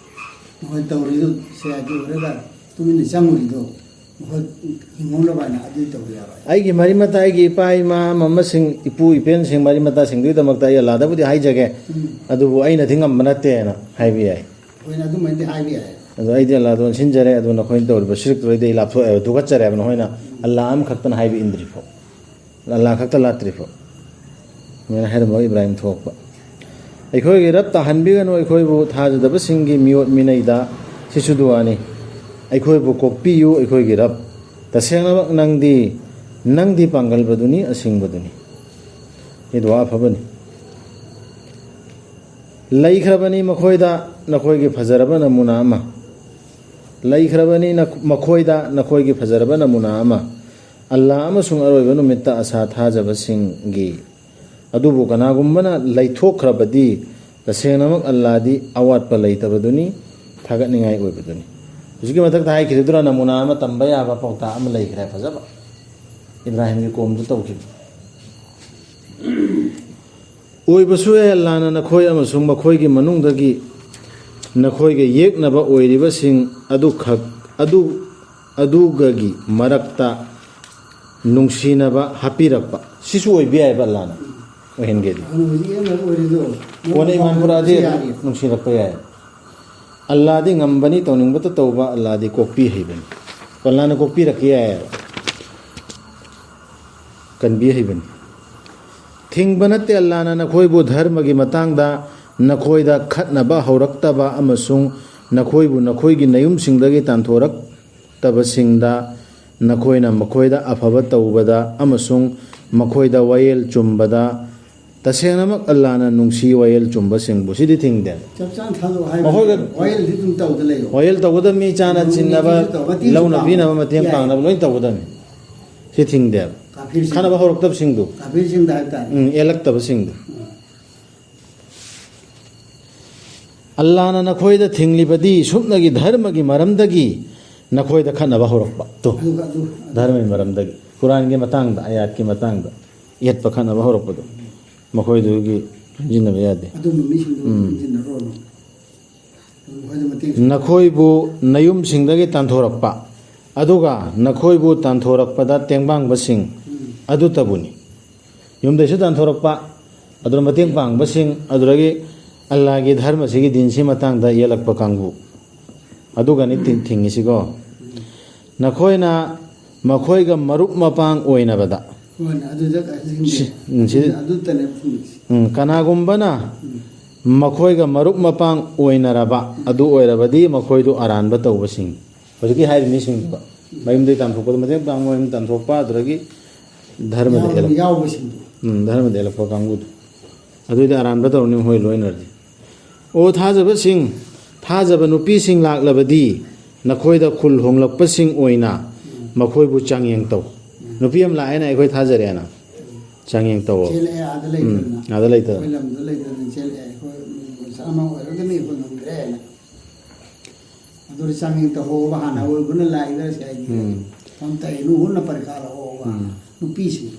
ꯃꯈꯣꯏ ꯇꯧꯔꯤꯗꯨ ꯁꯦꯔꯥꯏꯒꯤ ꯑꯣꯏꯔꯒ ꯇꯨꯃꯤꯟꯅ ꯆꯪꯉꯨꯔꯤꯗꯣ, ꯃꯈꯣꯏ ꯍꯤꯡꯍꯧꯅꯕ ꯍꯥꯏꯅ ꯑꯗꯨꯗꯤ ꯇꯧꯕ ꯌꯥꯔꯣꯏ꯫ "ꯑꯩꯒꯤ ꯃꯔꯤ ꯃꯇꯥ, ꯑꯩꯒꯤ ꯏꯄꯥ ꯏꯃꯥ ꯑꯃ ꯑꯃꯁꯤꯡ, ꯏꯄꯨ ꯏꯄꯦꯟꯁꯤꯡ, ꯃꯔꯤ ꯃꯇꯥꯁꯤꯡꯗꯨꯒꯤꯗꯃꯛꯇ ꯑꯩ ꯑꯜꯂꯥꯗꯕꯨꯗꯤ ꯍꯥꯏꯖꯒꯦ, ꯎꯝ꯫ ꯑꯗꯨꯕꯨ ꯑꯩꯅꯗꯤ ꯉꯝꯕ ꯅꯠꯇꯦꯅ" ꯍꯥꯏꯕ ꯌꯥꯏ꯫ ꯑꯩꯈꯣꯏꯅ ꯑꯗꯨꯃꯥꯏꯅꯗꯤ ꯍꯥꯏꯕ ꯌꯥꯏ꯫ "ꯑꯗꯣ ꯑꯩꯗꯤ ꯑꯜꯂꯥꯗꯣ ꯑꯣꯟꯁꯤꯟꯖꯔꯦ, ꯑꯗꯨ ꯅꯈꯣꯏꯅ ꯇꯧꯔꯤꯕ ꯁꯤꯔꯛꯇꯨꯗꯩꯗꯤ ꯑꯩ ꯂꯥꯞꯊꯣꯛꯑꯦꯕ, ꯊꯨꯒꯠꯆꯔꯦꯕ, ꯅꯈꯣꯏꯅ ꯑꯜꯂꯥ ꯑꯃꯈꯛꯇꯅ ꯍꯥꯏꯕ ꯏꯟꯗ꯭ꯔꯤꯐꯥꯎ, ꯑꯜꯂꯥ ꯈꯛꯇ ꯂꯥꯠꯇ꯭ꯔꯤꯐꯥꯎ"꯫ ꯑꯗꯨꯃꯥꯏꯅ ꯍꯥꯏꯔꯝꯃꯒ ꯏꯕ꯭ꯔꯥꯍꯤꯝ ꯊꯣꯛꯄ꯫ "ꯑꯩꯈꯣꯏꯒꯤ ꯔꯕ ꯇꯥꯍꯟꯕꯤꯒꯅꯨ ꯑꯩꯈꯣꯏꯕꯨ ꯊꯥꯖꯗꯕꯁꯤꯡꯒꯤ ꯃꯤꯑꯣꯠ ꯃꯤꯅꯩꯗ"꯫ ꯁꯤꯁꯨ ꯗꯨꯋꯥꯅꯤ꯫ "ꯑꯩꯈꯣꯏꯕꯨ ꯀꯣꯛꯄꯤꯌꯨ ꯑꯩꯈꯣꯏꯒꯤ ꯔꯕ꯫ ꯇꯁꯦꯡꯅꯃꯛ ꯅꯪꯗꯤ, ꯅꯪꯗꯤ ꯄꯥꯡꯒꯜꯕꯗꯨꯅꯤ, ꯑꯁꯤꯡꯕꯗꯨꯅꯤ"꯫ ꯁꯤ ꯗꯨꯋꯥ ꯑꯐꯕꯅꯤ꯫ "ꯂꯩꯈ꯭ꯔꯕꯅꯤ ꯃꯈꯣꯏꯗ ꯅꯈꯣꯏꯒꯤ ꯐꯖꯔꯕ ꯅꯃꯨꯅꯥ ꯑꯃ"꯫ "ꯂꯩꯈ꯭ꯔꯕꯅꯤ ꯅ-, ꯃꯈꯣꯏꯗ ꯅꯈꯣꯏꯒꯤ ꯐꯖꯔꯕ ꯅꯃꯨꯅꯥ ꯑꯃ, ꯑꯜꯂꯥ ꯑꯃꯁꯨꯡ ꯑꯔꯣꯏꯕ ꯅꯨꯃꯤꯠꯇ ꯑꯁꯥ ꯊꯥꯖꯕꯁꯤꯡꯒꯤ꯫ ꯑꯗꯨꯕꯨ ꯀꯅꯥꯒꯨꯝꯕꯅ ꯂꯩꯊꯣꯛꯈ꯭ꯔꯕꯗꯤ, ꯇꯁꯦꯡꯅꯃꯛ ꯑꯜꯂꯥꯗꯤ ꯑꯋꯥꯠꯄ ꯂꯩꯇꯕꯗꯨꯅꯤ, ꯊꯥꯒꯠꯅꯤꯡꯉꯥꯏ ꯑꯣꯏꯕꯗꯨꯅꯤ"꯫ ꯍꯧꯖꯤꯛꯀꯤ ꯃꯊꯛꯇ ꯍꯥꯏꯈꯤꯕꯗꯨꯅ ꯅꯃꯨꯅꯥ ꯑꯃ ꯇꯝꯕ ꯌꯥꯕ ꯄꯥꯎꯇꯥꯛ ꯑꯃ ꯂꯩꯈ꯭ꯔꯦ, ꯐꯖꯕ꯫ ꯏꯕ꯭ꯔꯥꯍꯤꯝꯒꯤ ꯀꯣꯝꯗ ꯇꯧꯈꯤꯕ꯫ "ꯑꯣꯏꯕꯁꯨ ꯌꯥꯏ, ꯑꯜꯂꯥꯅ ꯅꯈꯣꯏ ꯑꯃꯁꯨꯡ ꯃꯈꯣꯏꯒꯤ ꯃꯅꯨꯡꯗꯒꯤ ꯅꯈꯣꯏꯒ ꯌꯦꯛꯅꯕ ꯑꯣꯏꯔꯤꯕꯁꯤꯡ ꯑꯗꯨꯈꯛ, ꯑꯗꯨ, ꯑꯗꯨꯒꯒꯤ ꯃꯔꯛꯇ ꯅꯨꯡꯁꯤꯅꯕ ꯍꯥꯞꯄꯤꯔꯛꯄ"꯫ ꯁꯤꯁꯨ ꯑꯣꯏꯕ ꯌꯥꯏꯕ, ꯑꯜꯂꯥꯅ ꯑꯣꯏꯍꯟꯒꯦꯗꯤ꯫ ꯑꯗꯨ ꯍꯧꯖꯤꯛ ꯌꯦꯛꯅꯕ ꯑꯣꯏꯔꯤꯗꯣ, ꯀꯣꯟꯅ ꯏꯃꯥꯟ ꯄꯨꯔꯛꯑꯗꯤ ꯌꯥꯔꯤ꯫ ꯅꯨꯡꯁꯤꯔꯛꯄ ꯌꯥꯏ꯫ ꯑꯜꯂꯥꯗꯤ ꯉꯝꯕꯅꯤ, ꯇꯧꯅꯤꯡꯕꯇ ꯇꯧꯕ, ꯑꯜꯂꯥꯗꯤ ꯀꯣꯛꯄꯤ ꯍꯩꯕꯅꯤ꯫ ꯑꯜꯂꯥꯅ ꯀꯣꯛꯄꯤꯔꯛꯀꯦ ꯌꯥꯏꯑꯕ꯫ ꯀꯟꯕꯤ ꯍꯩꯕꯅꯤ꯫ ꯊꯤꯡꯕ ꯅꯠꯇꯦ ꯑꯜꯂꯥꯅ ꯅꯈꯣꯏꯕꯨ ꯙꯔꯃꯒꯤ ꯃꯇꯥꯡꯗ, ꯅꯈꯣꯏꯗ ꯈꯠꯅꯕ ꯍꯧꯔꯛꯇꯕ ꯑꯃꯁꯨꯡ ꯅꯈꯣꯏꯕꯨ ꯅꯈꯣꯏꯒꯤ ꯅꯌꯨꯝꯁꯤꯡꯗꯒꯤ ꯇꯥꯟꯊꯣꯔꯛꯇꯕꯁꯤꯡꯗ꯫ ꯅꯈꯣꯏꯅ ꯃꯈꯣꯏꯗ ꯑꯐꯕ ꯇꯧꯕꯗ ꯑꯃꯁꯨꯡ ꯃꯈꯣꯏꯗ ꯋꯥꯌꯦꯜ ꯆꯨꯝꯕꯗ꯫ ꯇꯁꯦꯡꯅꯃꯛ ꯑꯜꯂꯥꯅ ꯅꯨꯡꯁꯤ ꯋꯥꯌꯦꯜ ꯆꯨꯝꯕꯁꯤꯡꯕꯨ꯫ ꯁꯤꯗꯤ ꯊꯤꯡꯗꯦ꯫ ꯆꯞ ꯆꯥꯅ ꯊꯥꯗꯣꯛꯑꯣ ꯍꯥꯏꯕ ꯃꯈꯣꯏꯒ ꯅꯠꯇꯦ꯫ ꯋꯥꯌꯦꯜꯗꯤ ꯑꯗꯨꯝ ꯇꯧꯗ ꯂꯩꯌꯣ꯫ ꯋꯥꯌꯦꯜ ꯇꯧꯒꯗꯕꯅꯤ, ꯆꯥꯅ ꯅꯪ ꯆꯤꯟꯅꯕ, ꯃꯤꯁꯨ ꯇꯧ-, ꯃꯇꯦꯡꯁꯨ ꯂꯧꯅ ꯄꯥꯡꯉꯣ꯫ ꯄꯤꯅꯕ, ꯃꯇꯦꯡ ꯌꯥꯏ꯫ ꯄꯥꯡꯅꯕ ꯂꯣꯏ ꯇꯧꯒꯗꯕꯅꯤ꯫ ꯁꯤ ꯊꯤꯡꯗꯦꯕ꯫ ꯀꯥꯐꯤꯔꯁꯤꯡ-, ꯈꯠꯅꯕ ꯍꯧꯔꯛꯇꯕꯁꯤꯡꯗꯨ꯫ ꯀꯥꯐꯤꯔꯁꯤꯡꯗ ꯍꯥꯏꯕ ꯇꯥꯔꯦ꯫ ꯎꯝ, ꯑꯦꯜꯂꯛꯇꯕꯁꯤꯡꯗꯨ꯫ ꯎꯝ꯫ ꯑꯜꯂꯥꯅ ꯅꯈꯣꯏꯗ ꯊꯤꯡꯂꯤꯕꯗꯤ ꯁꯨꯞꯅꯒꯤ ꯙꯔꯃꯒꯤ ꯃꯔꯝꯗꯒꯤ ꯅꯈꯣꯏꯗ ꯈꯠꯅꯕ ꯍꯧꯔꯛꯄ꯫ ꯇꯨ꯫ ꯑꯗꯨꯒ ꯑꯗꯨ, ꯑꯗꯨ ꯙꯔꯃꯒꯤ ꯃꯔꯝꯗꯒꯤ꯫ ꯀꯨꯔꯥꯟꯒꯤ ꯃꯇꯥꯡꯗ, ꯑꯌꯥꯠꯀꯤ ꯃꯇꯥꯡꯗ ꯌꯦꯠꯄ ꯈꯠꯅꯕ ꯍꯧꯔꯛꯄꯗꯣ꯫ ꯃꯈꯣꯏꯗꯨꯒꯤ ꯄꯨꯟꯁꯤꯟꯅꯕ ꯌꯥꯗꯦ꯫ ꯑꯗꯨꯝꯕ ꯃꯤꯁꯤꯡꯗꯨ ꯎꯝ꯫ ꯄꯨꯟꯁꯤꯟꯅꯔꯨꯔꯅꯨ꯫ ꯑꯗꯨꯝ ꯃꯈꯣꯏꯗ ꯃꯇꯦꯡ ꯅꯈꯣꯏꯕꯨ ꯅꯌꯨꯝꯁꯤꯡꯗꯒꯤ ꯇꯥꯟꯊꯣꯔꯛꯄ, ꯑꯗꯨꯒ ꯅꯈꯣꯏꯕꯨ ꯇꯥꯟꯊꯣꯔꯛꯄꯗ ꯇꯦꯡꯕꯥꯡꯕꯁꯤꯡ ꯎꯝ꯫ ꯑꯗꯨꯇꯕꯨꯅꯤ꯫ ꯌꯨꯝꯗꯩꯁꯨ ꯇꯥꯟꯊꯣꯔꯛꯄ, ꯑꯗꯨꯅ ꯃꯇꯦꯡ ꯄꯥꯡꯕꯁꯤꯡ, ꯑꯗꯨꯗꯒꯤ ꯑꯜꯂꯥꯒꯤ ꯙꯔꯃꯁꯤꯒꯤ ꯗꯤꯟꯁꯤ ꯃꯇꯥꯡꯗ ꯌꯦꯜꯂꯛꯄ ꯀꯥꯡꯕꯨ, ꯑꯗꯨꯒꯅꯤ ꯊꯤꯡ-, ꯊꯤꯡꯉꯤꯁꯤꯀꯣ꯫ ꯅꯈꯣꯏꯅ ꯃꯈꯣꯏꯒ ꯃꯔꯨꯞ ꯃꯄꯥꯡ ꯑꯣꯏꯅꯕꯗ꯫ ꯍꯣꯏꯅꯦ, ꯑꯗꯨꯗ ꯁꯤ-, ꯎꯝ, ꯁꯤ-, ꯑꯗꯨ-, ꯑꯗꯨꯇꯅꯦ ꯊꯤꯡꯉꯤꯁꯤ꯫ ꯎꯝ, ꯀꯅꯥꯒꯨꯝꯕꯅ ꯎꯝ꯫ ꯃꯈꯣꯏꯒ ꯃꯔꯨꯞ ꯃꯄꯥꯡ ꯑꯣꯏꯅꯔꯕ ꯑꯗꯨ ꯑꯣꯏꯔꯕꯗꯤ ꯃꯈꯣꯏꯗꯨ ꯑꯔꯥꯟꯕ ꯇꯧꯕꯁꯤꯡ꯫ ꯍꯧꯖꯤꯛꯀꯤ ꯍꯥꯏꯔꯤꯕ ꯃꯤꯁꯤꯡꯗꯣ ꯃꯌꯨꯝꯗꯒꯤ ꯇꯥꯟꯊꯣꯛꯄꯗ ꯃꯇꯦꯡ ꯄꯥꯡꯕ, ꯃꯌꯨꯝ ꯇꯥꯟꯊꯣꯛꯄ, ꯑꯗꯨꯗꯒꯤ ꯙꯔꯃꯗ ꯌꯥꯎ-, ꯍꯦꯜꯂꯛꯄ꯫ ꯌꯥꯎꯕꯁꯤꯡꯗꯣ꯫ ꯎꯝ, ꯙꯔꯃꯗ ꯍꯦꯜꯂꯛꯄ ꯀꯥꯡꯕꯨꯗꯣ꯫ ꯑꯗꯨꯏꯗꯤ ꯑꯔꯥꯟꯕ ꯇꯧꯔꯅꯤ ꯃꯈꯣꯏ ꯂꯣꯏꯅꯔꯗꯤ꯫ ꯑꯣ ꯊꯥꯖꯕꯁꯤꯡ, ꯊꯥꯖꯕ ꯅꯨꯄꯤꯁꯤꯡ ꯂꯥꯛꯂꯕꯗꯤ ꯅꯈꯣꯏꯗ ꯈꯨꯜ ꯍꯣꯡꯂꯛꯄꯁꯤꯡ ꯑꯣꯏꯅ ꯎꯝ꯫ ꯃꯈꯣꯏꯕꯨ ꯆꯥꯡꯌꯦꯡ ꯇꯧ꯫ ꯎꯝ꯫ ꯅꯨꯄꯤ ꯑꯃ ꯂꯥꯛꯑꯦꯅ ꯑꯩꯈꯣꯏ ꯊꯥꯖꯔꯦꯅ ꯎꯝ꯫ ꯆꯥꯡꯌꯦꯡ ꯇꯧ꯫ ꯆꯦꯜꯂꯛꯑꯦ, ꯑꯥꯗ ꯎꯝ, ꯂꯩꯇꯗꯅ꯫ ꯑꯥꯗ ꯂꯩꯇꯗꯅ꯫ ꯑꯩꯈꯣꯏ ꯂꯝꯗ ꯂꯩꯇꯗꯅ ꯆꯦꯜꯂꯛꯑꯦ꯫ ꯑꯩꯈꯣꯏ ꯃꯤꯅ ꯑꯃ ꯑꯣꯏꯔꯒꯅꯤ, ꯑꯩꯈꯣꯏ ꯉꯝꯗ꯭ꯔꯦꯅ꯫ ꯑꯗꯨꯅ ꯆꯥꯡꯌꯦꯡ ꯇꯧꯍꯧꯕ ꯍꯥꯟꯅ ꯑꯣꯏꯕꯅ ꯂꯥꯛꯏꯕ ꯁꯤ ꯍꯥꯏꯗꯤ ꯎꯝ꯫ ꯀꯝ ꯇꯧꯔꯤꯅꯣ ꯍꯨꯟꯅ ꯄꯔꯤꯈꯥ ꯂꯧꯍꯧꯕ ꯎꯝ꯫ ꯅꯨꯄꯤꯁꯤꯡ꯫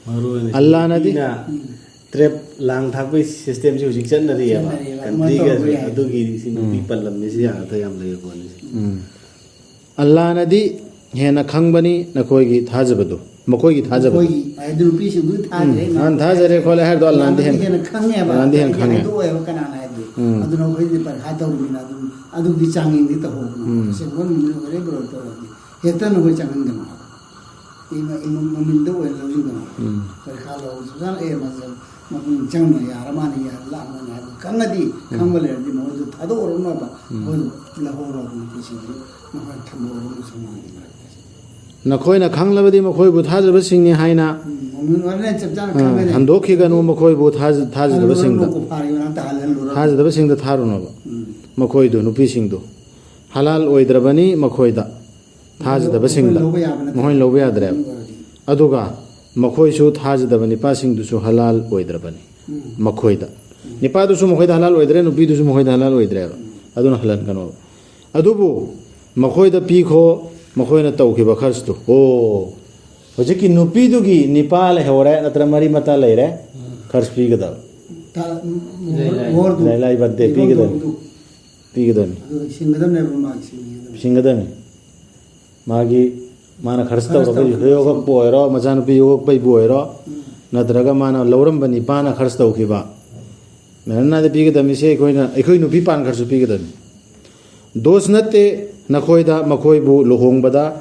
ꯃꯔꯨ ꯑꯣꯏꯅ ꯑꯜꯂꯥꯅꯗꯤ ꯅꯨꯄꯤꯅ ꯎꯝ꯫ ꯇ꯭ꯔꯦꯞ ꯂꯥꯡ ꯊꯥꯛꯄꯒꯤ ꯁꯤꯁꯇꯦꯝꯁꯤ ꯍꯧꯖꯤꯛ ꯆꯠꯅꯔꯤꯑꯕ꯫ ꯆꯠꯅꯔꯤꯑꯕ꯫ ꯀꯟꯇ꯭ꯔꯤꯒꯁꯦ꯫ ꯑꯗꯨꯃꯥꯏꯅ ꯇꯧꯕ ꯌꯥꯏ꯫ ꯑꯗꯨꯒꯤ ꯁꯤ ꯅꯨꯄꯤ ꯎꯝ꯫ ꯄꯜꯂꯝꯃꯤꯁꯤ ꯌꯥꯝꯅ ꯌꯥꯝ ꯂꯩꯕ ꯄꯣꯠꯅꯤ꯫ ꯎꯝ꯫ ꯑꯜꯂꯥꯅꯗꯤ ꯍꯦꯟꯅ ꯈꯪꯕꯅꯤ ꯅꯈꯣꯏꯒꯤ ꯊꯥꯖꯕꯗꯨ, ꯃꯈꯣꯏꯒꯤ ꯊꯥꯖꯕꯗꯨ꯫ ꯃꯈꯣꯏꯒꯤ, ꯍꯥꯏꯗꯤ ꯅꯨꯄꯤꯁꯤꯡꯗꯨꯒꯤ ꯊꯥꯖꯔꯦ, ꯎꯝ, ꯏꯃꯥꯟꯅꯕ ꯅꯍꯥꯟ ꯊꯥꯖꯔꯦ ꯈꯣꯠꯂꯦ ꯍꯥꯏꯕꯗꯣ ꯑꯜꯂꯥꯅꯗꯤ ꯑꯜꯂꯥꯅꯗꯤ ꯍꯦꯟꯅ ꯍꯦꯟꯅ ꯈꯪꯉꯦꯕ꯫ ꯑꯜꯂꯥꯅꯗꯤ ꯍꯦꯟꯅ ꯍꯥꯏꯗꯤ ꯈꯪꯉꯦ꯫ ꯍꯥꯏꯗꯣꯛꯑꯣꯏꯕ ꯀꯅꯥꯅ ꯍꯥꯏꯗꯤ꯫ ꯎꯝ꯫ ꯑꯗꯨꯅ ꯑꯩꯈꯣꯏꯗꯤ ꯄꯔꯤꯈꯥ ꯇꯧꯔꯤꯃꯤꯅ ꯑꯗꯨꯝ ꯑꯗꯨꯒꯤ ꯆꯥꯡꯌꯦꯡꯗꯤ ꯇꯧꯍꯧꯕꯅꯣ꯫ ꯎꯝ꯫ ꯑꯁꯦꯡꯕ ꯃꯤꯅ ꯑꯣꯏꯔꯦ ꯕ꯭ꯔꯣ ꯇꯧꯔꯗꯤ ꯍꯦꯛꯇ ꯅꯈꯣꯏ ꯆꯪꯍꯟꯒꯅꯨ ꯍꯥꯏꯕ꯫ ꯏꯃ-, ꯏꯃ-, ꯃꯃꯤꯡꯗ ꯑꯣꯏꯅ ꯂꯧꯁꯤꯟꯗꯅ ꯎꯝ꯫ ꯄꯔꯤꯈꯥ ꯂꯧꯔꯁꯨ ꯆꯪꯉꯛꯑꯦ, ꯃꯥꯁꯦ ꯃꯄꯨꯡ ꯆꯪꯅ ꯌꯥꯔ ꯃꯥꯅ ꯌꯥꯔ ꯂꯥꯛꯑꯃꯅꯤ ꯍꯥꯏꯕ ꯈꯪꯉꯗꯤ, ꯎꯝ꯫ ꯈꯪꯕ ꯂꯩꯔꯗꯤ ꯃꯈꯣꯏꯗꯣ ꯊꯥꯗꯣꯛꯑꯔꯨꯅꯕ, ꯎꯝ꯫ ꯃꯈꯣꯏꯗꯣ ꯂꯧꯍꯧꯔꯕ ꯅꯨꯄꯤꯁꯤꯡꯗꯨ ꯃꯈꯣꯏ ꯊꯝꯍꯧꯔꯕ ꯁꯃꯥꯖꯒꯤ ꯃꯔꯛꯇ꯫ ꯅꯈꯣꯏꯅ ꯈꯪꯂꯕꯗꯤ ꯃꯈꯣꯏꯕꯨ ꯊꯥꯖꯕꯁꯤꯡꯅꯤ ꯍꯥꯏꯅ, ꯎꯝ, ꯃꯃꯤꯡ ꯑꯣꯏꯔꯅ ꯆꯞ ꯆꯥꯅ ꯑ, ꯈꯪꯒꯅꯤ꯫ ꯍꯟꯗꯣꯛꯈꯤꯒꯅꯨ, ꯃꯈꯣꯏꯕꯨ ꯊꯥꯖ-, ꯊꯥꯖꯗꯕꯁꯤꯡꯗ꯫ ꯍꯜꯂꯨꯔꯅꯨ, ꯀꯨꯐꯥꯔꯤ ꯃꯅꯥꯛꯇ ꯍꯜꯍꯜꯂꯨꯔꯅꯨ꯫ ꯊꯥꯖꯗꯕꯁꯤꯡꯗ ꯊꯥꯔꯨꯅꯕ꯫ ꯎꯝ꯫ ꯃꯈꯣꯏꯗꯨ, ꯅꯨꯄꯤꯁꯤꯡꯗꯨ ꯍꯂꯥꯜ ꯑꯣꯏꯗ꯭ꯔꯕꯅꯤ ꯃꯈꯣꯏꯗ꯫ ꯊꯥꯖꯗꯕꯁꯤꯡꯗ꯫ ꯃꯈꯣꯏ ꯂꯧꯕ ꯌꯥꯕ ꯅꯠꯇꯦ꯫ ꯃꯈꯣꯏꯅ ꯂꯧꯕ ꯌꯥꯗ꯭ꯔꯦꯕ꯫ ꯃꯤ ꯑꯣꯏꯔꯗꯤ꯫ ꯑꯗꯨꯒ ꯃꯈꯣꯏꯁꯨ ꯊꯥꯖꯗꯕ ꯅꯤꯄꯥꯁꯤꯡꯗꯨꯁꯨ ꯍꯂꯥꯜ ꯑꯣꯏꯗ꯭ꯔꯕꯅꯤ ꯎꯝ꯫ ꯃꯈꯣꯏꯗ꯫ ꯎꯝ꯫ ꯅꯤꯄꯥꯗꯨꯁꯨ ꯃꯈꯣꯏꯗ ꯍꯂꯥꯜ ꯑꯣꯏꯗ꯭ꯔꯦ, ꯅꯨꯄꯤꯗꯨꯁꯨ ꯃꯈꯣꯏꯗ ꯍꯂꯥꯜ ꯑꯣꯏꯗ꯭ꯔꯦꯕ꯫ ꯎꯝ꯫ ꯑꯗꯨꯅ ꯍꯜꯍꯟꯒꯅꯣꯕ꯫ ꯑꯗꯨꯕꯨ ꯃꯈꯣꯏꯗ ꯄꯤꯈꯣ, ꯃꯈꯣꯏꯅ ꯇꯧꯈꯤꯕ ꯈꯔꯁꯨ꯫ ꯑꯣ, ꯍꯧꯖꯤꯛꯀꯤ ꯅꯨꯄꯤꯗꯨꯒꯤ ꯅꯤꯄꯥ ꯂꯩꯍꯧꯔꯦ, ꯅꯠꯇ꯭ꯔ ꯃꯔꯤ ꯃꯇꯥ ꯂꯩꯔꯦ, ꯎꯝ꯫ ꯈꯔꯁꯨ ꯄꯤꯒꯗꯕ꯫ ꯇ-, ꯂꯩ, ꯂꯩ꯫ ꯃꯣꯍꯣꯔꯗꯨ꯫ ꯂꯩ, ꯂꯩ, ꯕꯟꯗꯦ, ꯏꯕꯝꯗꯣ ꯄꯤꯒꯗꯕꯅꯤ꯫ ꯑꯗꯨ ꯄꯤꯒꯗꯕꯅꯤ꯫ ꯑꯗꯨ ꯁꯤꯡꯒꯗꯕꯅꯦꯕ, ꯃꯥꯒꯤ ꯁꯤꯡꯒꯗꯕꯅꯤ꯫ ꯁꯤꯡꯒꯗꯕꯅꯤ꯫ ꯃꯥꯒꯤ, ꯃꯥꯅ ꯈꯔꯁ ꯈꯔꯁ ꯇꯧꯔꯒ ꯇꯧꯈꯤꯕ꯫ ꯌꯣꯛꯂꯛꯄ ꯑꯣꯏꯔꯣ, ꯃꯆꯥꯅꯨꯄꯤ ꯌꯣꯛꯂꯛꯄꯩꯕꯨ ꯑꯣꯏꯔꯣ, ꯎꯝ꯫ ꯅꯠꯇ꯭ꯔꯒ ꯃꯥꯅ ꯂꯧꯔꯝꯕ ꯅꯤꯄꯥꯅ ꯈꯔꯁ ꯇꯧꯈꯤꯕ꯫ ꯃꯦꯍꯔꯅꯥꯗ ꯄꯤꯒꯗꯕꯅꯤꯁꯦ ꯑꯩꯈꯣꯏꯅ, ꯑꯩꯈꯣꯏ ꯅꯨꯄꯤ ꯄꯥꯟ ꯈꯔꯁꯨ ꯄꯤꯒꯗꯕꯅꯤ꯫ ꯗꯣꯁ ꯅꯠꯇꯦ ꯅꯈꯣꯏꯗ, ꯃꯈꯣꯏꯕꯨ ꯂꯨꯍꯣꯡꯕꯗ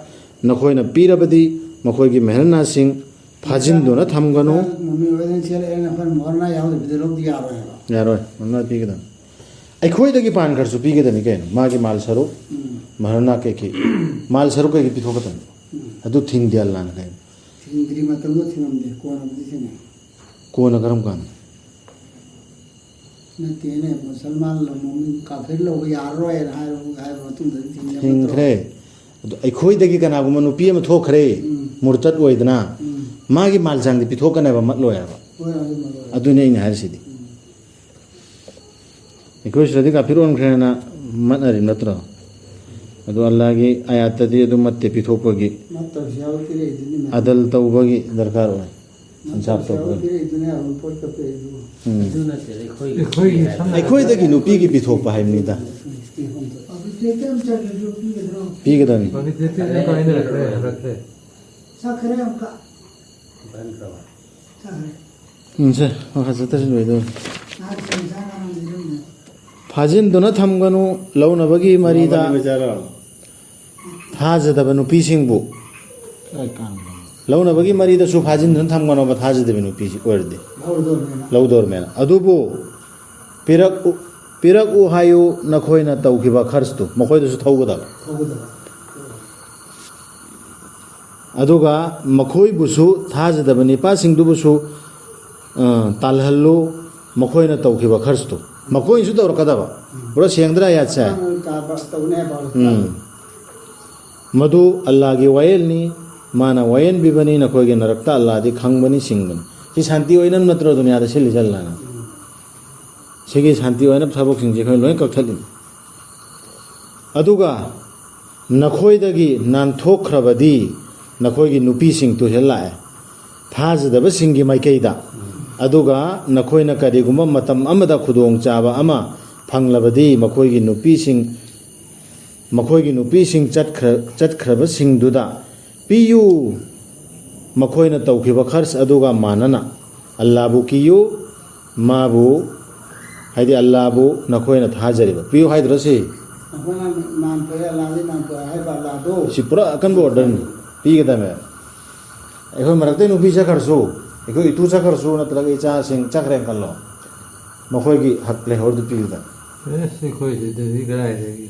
ꯅꯈꯣꯏꯅ ꯄꯤꯔꯕꯗꯤ ꯃꯈꯣꯏꯒꯤ ꯃꯦꯍꯔꯅꯥꯁꯤꯡ ꯐꯥꯖꯤꯟꯗꯨꯅ ꯊꯝꯒꯅꯨ꯫ ꯃꯃꯤ ꯑꯣꯏꯗꯅ ꯆꯦꯜꯂꯛꯑꯦꯅ ꯑꯩꯈꯣꯏꯅ ꯃꯣꯍꯔꯅꯥ ꯌꯥꯎꯗꯕꯤꯗ ꯂꯧꯕ ꯌꯥꯔꯣꯏ ꯍꯥꯏꯕ꯫ ꯌꯥꯔꯣꯏ, ꯃꯣꯍꯔꯅꯥ ꯄꯤꯒꯗꯕꯅꯤ꯫ ꯑꯩꯈꯣꯏꯗꯒꯤ ꯄꯥꯟ ꯈꯔꯁꯨ ꯄꯤꯒꯗꯕꯅꯤ ꯀꯩꯅꯣ, ꯃꯥꯒꯤ ꯃꯥꯜ ꯁꯔꯨꯛ, ꯎꯝ꯫ ꯃꯍꯔꯅꯥ ꯀꯩꯀꯩ, ꯃꯥꯜ ꯁꯔꯨꯛ ꯀꯩꯀꯩ ꯄꯤꯊꯣꯛꯀꯗꯕꯅꯤ꯫ ꯎꯝ꯫ ꯑꯗꯨ ꯊꯤꯡꯗꯦ ꯑꯜꯂꯥꯅ ꯀꯩꯅꯣ꯫ ꯊꯤꯡꯗ꯭ꯔꯤ ꯃꯇꯝꯗꯣ ꯊꯤꯡꯉꯝꯗꯦ, ꯀꯣꯟꯅꯕꯨꯗꯤ ꯊꯤꯡꯉꯦ꯫ ꯀꯣꯟꯅ ꯀꯔꯝ ꯀꯥꯟꯗ? ꯅꯠꯇꯦꯅꯦ, ꯃꯨꯁꯜꯃꯥꯟ ꯂꯝ ꯃꯃꯤꯡ ꯀꯥꯐꯤꯔ ꯂꯧꯕ ꯌꯥꯔꯔꯣꯏꯅ ꯍꯥꯏꯔꯕ, ꯍꯥꯏꯔꯕ ꯃꯇꯨꯡꯗꯗꯤ ꯊꯤꯡꯉꯦ ꯅꯠꯇ꯭ꯔꯣ? ꯊꯤꯡꯈ꯭ꯔꯦ꯫ ꯑꯗꯣ ꯑꯩꯈꯣꯏꯗꯒꯤ ꯀꯅꯥꯒꯨꯝꯕ ꯅꯨꯄꯤ ꯑꯃ ꯊꯣꯛꯈ꯭ꯔꯦ, ꯎꯝ꯫ ꯃꯨꯔꯇꯠ ꯑꯣꯏꯗꯅ, ꯎꯝ꯫ ꯃꯥꯒꯤ ꯃꯥꯜ ꯆꯥꯡꯗꯤ ꯄꯤꯊꯣꯛꯀꯅꯦꯕ, ꯃꯠꯂꯣꯏ ꯍꯥꯏꯕ꯫ ꯍꯣꯏ, ꯑꯗꯨ ꯃꯠꯂꯣꯏ꯫ ꯑꯗꯨꯅꯤ ꯑꯩꯅ ꯍꯥꯏꯔꯤꯁꯤꯗꯤ꯫ ꯎꯝ꯫ ꯑꯩꯈꯣꯏ ꯁꯤꯗꯗꯤ ꯀꯥꯐꯤꯔ ꯑꯣꯟꯈ꯭ꯔꯦꯅ ꯃꯠꯅꯔꯤ ꯅꯠꯇ꯭ꯔꯣ? ꯑꯗꯣ ꯑꯜꯂꯥꯒꯤ ꯑꯌꯥꯠꯇꯗꯤ ꯑꯗꯨ ꯃꯠꯇꯦ ꯄꯤꯊꯣꯛꯄꯒꯤ꯫ ꯃꯠꯇꯕꯁꯨ ꯌꯥꯎꯏ, ꯄꯤꯔꯛꯏꯗꯨꯅꯤ ꯃꯌꯥꯝ꯫ ꯑꯗꯜ ꯇꯧꯕꯒꯤ ꯗꯔꯀꯥꯔ ꯑꯣꯏ꯫ ꯏꯟꯁꯥꯞ ꯃꯠꯇꯕꯁꯨ ꯌꯥꯎꯏ, ꯇꯧꯕꯒꯤ꯫ ꯄꯤꯔꯛꯏꯗꯨꯅꯤ ꯑꯗꯨꯝ ꯄꯣꯠꯀ ꯄꯤꯔꯛꯏꯗꯨꯕꯨ꯫ ꯎꯝ꯫ ꯑꯗꯨ ꯅꯠꯇꯦ, ꯑꯩꯈꯣꯏꯒꯤ ꯑꯩꯈꯣꯏꯒꯤ ꯍꯥꯏꯕ꯫ ꯁꯝꯅ ꯑꯩꯈꯣꯏꯗꯒꯤ ꯅꯨꯄꯤꯒꯤ ꯄꯤꯊꯣꯛꯄ ꯍꯥꯏꯕꯅꯤꯗ꯫ ꯄꯕꯤꯇ꯭ꯔꯤꯇꯤ ꯑꯃ ꯆꯠꯈ꯭ꯔꯁꯨ ꯄꯤꯒꯗ꯭ꯔꯣ? ꯄꯤꯒꯗꯕꯅꯤ꯫ ꯄꯕꯤꯇ꯭ꯔꯤꯇꯤ ꯑꯗꯨꯝ ꯀꯥꯏꯅꯔꯛꯈ꯭ꯔꯦ, ꯍꯜꯂꯛꯈ꯭ꯔꯦ꯫ ꯆꯠꯈ꯭ꯔꯦ ꯑꯃꯨꯛꯀ꯫ ꯆꯠꯈ꯭ꯔꯦ꯫ ꯎꯝ, ꯁꯦ, ꯃꯈꯥ ꯆꯠꯊꯁꯤ ꯂꯣꯏꯗꯧꯔꯦ꯫ ꯐꯥꯖꯤꯟꯗꯨꯅ ꯊꯝꯒꯅꯨ, ꯂꯧꯅꯕꯒꯤ ꯃꯔꯤꯗ ꯊꯥꯖꯗꯕ ꯅꯨꯄꯤꯁꯤꯡꯕꯨ꯫ ꯂꯧꯅꯕꯒꯤ ꯃꯔꯤꯗꯁꯨ ꯐꯥꯖꯤꯟꯗꯨꯅ ꯊꯝꯒꯅꯣꯕ, ꯊꯥꯖꯗꯕ ꯅꯨꯄꯤꯁꯤ ꯑꯣꯏꯔꯗꯤ꯫ ꯂꯧꯗꯣꯔꯃꯦꯅ꯫ ꯂꯧꯗꯣꯔꯃꯦꯅ꯫ ꯑꯗꯨꯕꯨ ꯄꯤꯔꯛꯎ, ꯄꯤꯔꯛꯎ ꯍꯥꯏꯌꯨ, ꯅꯈꯣꯏꯅ ꯇꯧꯈꯤꯕ ꯈꯔꯁꯇꯨ ꯃꯈꯣꯏꯗꯁꯨ ꯊꯧꯒꯗꯕ꯫ ꯊꯧꯒꯗꯕ꯫ ꯑꯗꯨꯒ ꯃꯈꯣꯏꯕꯨꯁꯨ, ꯊꯥꯖꯗꯕ ꯅꯤꯄꯥꯁꯤꯡꯗꯨꯕꯨꯁꯨ, ꯑ, ꯇꯥꯜꯍꯜꯂꯨ, ꯃꯈꯣꯏꯅ ꯇꯧꯈꯤꯕ ꯈꯔꯁꯇꯨ ꯃꯈꯣꯏꯅꯁꯨ ꯇꯧꯔꯛꯀꯗꯕ꯫ ꯄꯨꯔꯥ ꯁꯦꯡꯗ꯭ꯔꯥ ꯑꯥꯌꯥꯠꯁꯦ? ꯑꯉꯥꯡ ꯀꯥꯕ ꯇꯧꯅꯤ ꯍꯥꯏꯕ꯫ ꯎꯝ꯫ ꯃꯗꯨ ꯑꯜꯂꯥꯒꯤ ꯋꯥꯌꯦꯜꯅꯤ, ꯃꯥꯅ ꯋꯥꯌꯦꯟꯕꯤꯕꯅꯤ, ꯅꯈꯣꯏꯒꯤ ꯅꯔꯛꯇ ꯑꯜꯂꯥꯗꯤ ꯈꯪꯕꯅꯤ, ꯁꯤꯡꯕꯅꯤ꯫ ꯁꯤ ꯁꯥꯟꯇꯤ ꯑꯣꯏꯅꯕ ꯅꯠꯇ꯭ꯔꯣ ꯗꯨꯅꯤꯌꯥꯗ ꯁꯤꯜꯂꯤꯁꯦ ꯑꯜꯂꯥꯅ? ꯁꯤꯒꯤ ꯁꯥꯟꯇꯤ ꯑꯣꯏꯅꯕ ꯊꯕꯛꯁꯤꯡꯁꯦ ꯑꯩꯈꯣꯏ ꯂꯣꯏ ꯀꯛꯊꯠꯂꯤꯅꯤ꯫ ꯑꯗꯨꯒ ꯅꯈꯣꯏꯗꯒꯤ ꯅꯥꯟꯊꯣꯛꯈ꯭ꯔꯕꯗꯤ ꯅꯈꯣꯏꯒꯤ ꯅꯨꯄꯤꯁꯤꯡ ꯇꯨꯍꯦꯜ ꯂꯥꯛꯑꯦ, ꯊꯥꯖꯗꯕꯁꯤꯡꯒꯤ ꯃꯥꯏꯀꯩꯗ꯫ ꯑꯗꯨꯒ ꯅꯈꯣꯏꯅ ꯀꯔꯤꯒꯨꯝꯕ ꯃꯇꯝ ꯑꯃꯗ ꯈꯨꯗꯣꯡꯆꯥꯕ ꯑꯃ ꯐꯪꯂꯕꯗꯤ ꯃꯈꯣꯏꯒꯤ ꯅꯨꯄꯤꯁꯤꯡ, ꯃꯈꯣꯏꯒꯤ ꯅꯨꯄꯤꯁꯤꯡ ꯆꯠꯈ꯭ꯔ-, ꯆꯠꯈ꯭ꯔꯕꯁꯤꯡꯗꯨꯗ ꯄꯤꯌꯨ꯫ ꯃꯈꯣꯏꯅ ꯇꯧꯈꯤꯕ ꯈꯔꯁ ꯑꯗꯨꯒ ꯃꯥꯟꯅꯅ ꯑꯜꯂꯥꯕꯨ ꯀꯤꯌꯨ, ꯃꯥꯕꯨ, ꯍꯥꯏꯗꯤ ꯑꯜꯂꯥꯕꯨ ꯅꯈꯣꯏꯅ ꯊꯥꯖꯔꯤꯕ꯫ ꯄꯤꯌꯨ ꯍꯥꯏꯗ꯭ꯔꯣ ꯁꯤ? ꯑꯩꯈꯣꯏꯅ ꯃꯥꯟ ꯄꯣꯛꯑꯦ, ꯑꯜꯂꯥꯗꯤ ꯃꯥꯟ ꯄꯣꯛꯑꯦ ꯍꯥꯏꯕ ꯑꯜꯂꯥꯗꯣ꯫ ꯁꯤ ꯄꯨꯔꯥ ꯑꯀꯟꯕ ꯑꯣꯔꯗꯔꯅꯤ ꯄꯤꯒꯗꯕꯅꯦ꯫ ꯑꯩꯈꯣꯏ ꯃꯔꯛꯇꯩ ꯅꯨꯄꯤ ꯆꯠꯈ꯭ꯔꯁꯨ, ꯑꯩꯈꯣꯏ ꯏꯇꯨ ꯆꯠꯈ꯭ꯔꯁꯨ, ꯅꯠꯇ꯭ꯔꯒ ꯏꯆꯥꯁꯤꯡ ꯆꯠꯈ꯭ꯔꯦꯅ ꯈꯜꯂꯣ, ꯃꯈꯣꯏꯒꯤ ꯍꯛ ꯂꯩꯍꯧꯔꯗꯤ ꯄꯤꯒꯗꯕꯅꯤ꯫ ꯑꯦꯁ, ꯑꯩꯈꯣꯏ ꯁꯤꯗꯗꯤ ꯀꯗꯥꯏꯗꯒꯤ?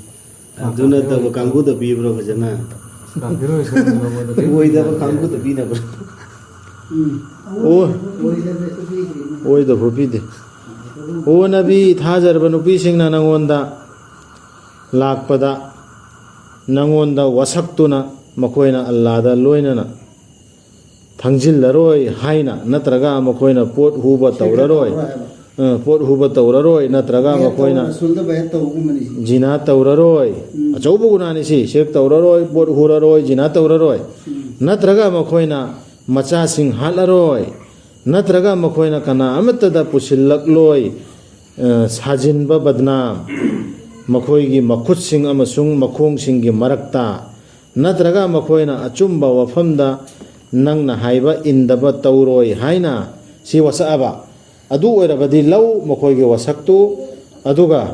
ꯑꯗꯨ ꯅꯠꯇꯕ ꯀꯥꯡꯕꯨꯗ ꯄꯤꯕ꯭ꯔꯣ ꯐꯖꯅ? ꯀꯥꯐꯤꯔ ꯑꯣꯏꯁꯜꯂꯝꯗ꯭ꯔꯕꯣ? ꯑꯣꯏꯗꯕ ꯀꯥꯡꯕꯨꯗ ꯄꯤꯅꯕ꯭ꯔꯣ? ꯎꯝ꯫ ꯑꯣ꯫ ꯑꯣꯏꯗꯕꯁꯨ ꯄꯤꯗ꯭ꯔꯤꯅꯦ꯫ ꯑꯣꯏꯗꯕ ꯄꯤꯗꯦ꯫ ꯑꯣ ꯅꯕꯤ, ꯊꯥꯖꯔꯕ ꯅꯨꯄꯤꯁꯤꯡꯅ ꯅꯪꯉꯣꯟꯗ ꯂꯥꯛꯄꯗ, ꯅꯪꯉꯣꯟꯗ ꯋꯥꯁꯛꯇꯨꯅ ꯃꯈꯣꯏꯅ ꯑꯜꯂꯥꯗ ꯂꯣꯏꯅꯅ ꯊꯥꯡꯖꯤꯜꯂꯔꯣꯏ ꯍꯥꯏꯅ, ꯅꯠꯇ꯭ꯔꯒ ꯃꯈꯣꯏꯅ ꯄꯣꯠ ꯍꯨꯕ ꯇꯧꯔꯔꯣꯏ, ꯑ, ꯄꯣꯠ ꯍꯨꯕ ꯇꯧꯔꯔꯣꯏ, ꯅꯠꯇ꯭ꯔꯒ ꯃꯈꯣꯏꯅ ꯔꯁꯨꯜꯗ ꯕꯌꯥꯠ ꯇꯧꯕꯒꯨꯝꯕꯅꯤ ꯁꯤ꯫ ꯖꯤꯅꯥ ꯇꯧꯔꯔꯣꯏ, ꯎꯝ꯫ ꯑꯆꯧꯕ ꯒꯨꯅꯥꯅꯤ ꯁꯤ, ꯁꯦꯛ ꯇꯧꯔꯔꯣꯏ, ꯄꯣꯠ ꯍꯨꯔꯔꯣꯏ, ꯖꯤꯅꯥ ꯇꯧꯔꯔꯣꯏ, ꯎꯝ꯫ ꯅꯠꯇ꯭ꯔꯒ ꯃꯈꯣꯏꯅ ꯃꯆꯥꯁꯤꯡ ꯍꯥꯠꯂꯔꯣꯏ, ꯅꯠꯇ꯭ꯔꯒ ꯃꯈꯣꯏꯅ ꯀꯅꯥ ꯑꯃꯠꯇꯗ ꯄꯨꯁꯤꯜꯂꯛꯂꯣꯏ, ꯑ, ꯁꯥꯖꯤꯟꯕ ꯕꯗꯅꯥꯝ, ꯃꯈꯣꯏꯒꯤ ꯃꯈꯨꯠꯁꯤꯡ ꯑꯃꯁꯨꯡ ꯃꯈꯣꯡꯁꯤꯡꯒꯤ ꯃꯔꯛꯇ, ꯅꯠꯇ꯭ꯔꯒ ꯃꯈꯣꯏꯅ ꯑꯆꯨꯝꯕ ꯋꯥꯐꯝꯗ ꯅꯪꯅ ꯍꯥꯏꯕ ꯏꯟꯗꯕ ꯇꯧꯔꯣꯏ ꯍꯥꯏꯅ ꯁꯤ ꯋꯥꯁꯛꯑꯕ꯫ ꯑꯗꯨ ꯑꯣꯏꯔꯕꯗꯤ ꯂꯧ ꯃꯈꯣꯏꯒꯤ ꯋꯥꯁꯛꯇꯨ, ꯑꯗꯨꯒ